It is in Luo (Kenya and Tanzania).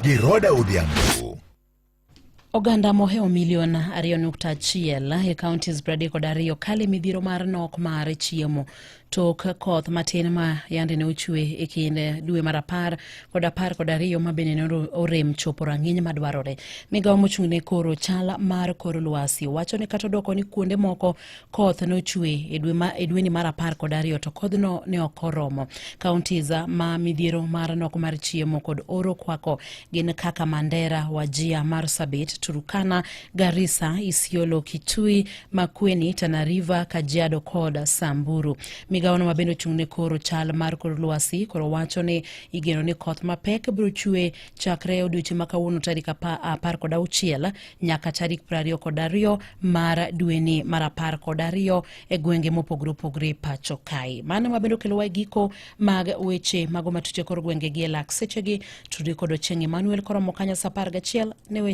Gi Rhoda Odhiambo. Oganda mohewo milion 2.1 e counties 32 kale midhiero mar nok mar chiemo tok koth matin ma yande ne ochwe e kind dwe mar 12 ma bende ne orem chopo rang'iny madwarore. Migawo mochung' ne koro chal mar kor lwasi wacho ni kata odoko ni kuonde moko koth nochwe e dwe ma e dweni mar 12 to kodhno ne ok oromo. Counties ma midhiero mar nok mar chiemo kod oro kwako gin kaka Mandera, Wajir, Marsabit, Turkana, Garissa, Isiolo, Kitui, Makueni, Tana River, Kajiado kod Samburu. Migawono ma bende ochung' ne koro chal mar kor lwasi koro wacho ni igeno ni koth mapek biro chwe chakre odiochieng' ma kawuono tarik 16 nyaka tarik 22 mar dweni mar 12 e gwenge mopogore opogore pacho kae. Mano ma bende okelowa e giko mag weche mago matuche kor gwenge gi e lak sechegi. Tudri kod Ochieng' Emmanuel koromo kanyo saa 11 ne weche.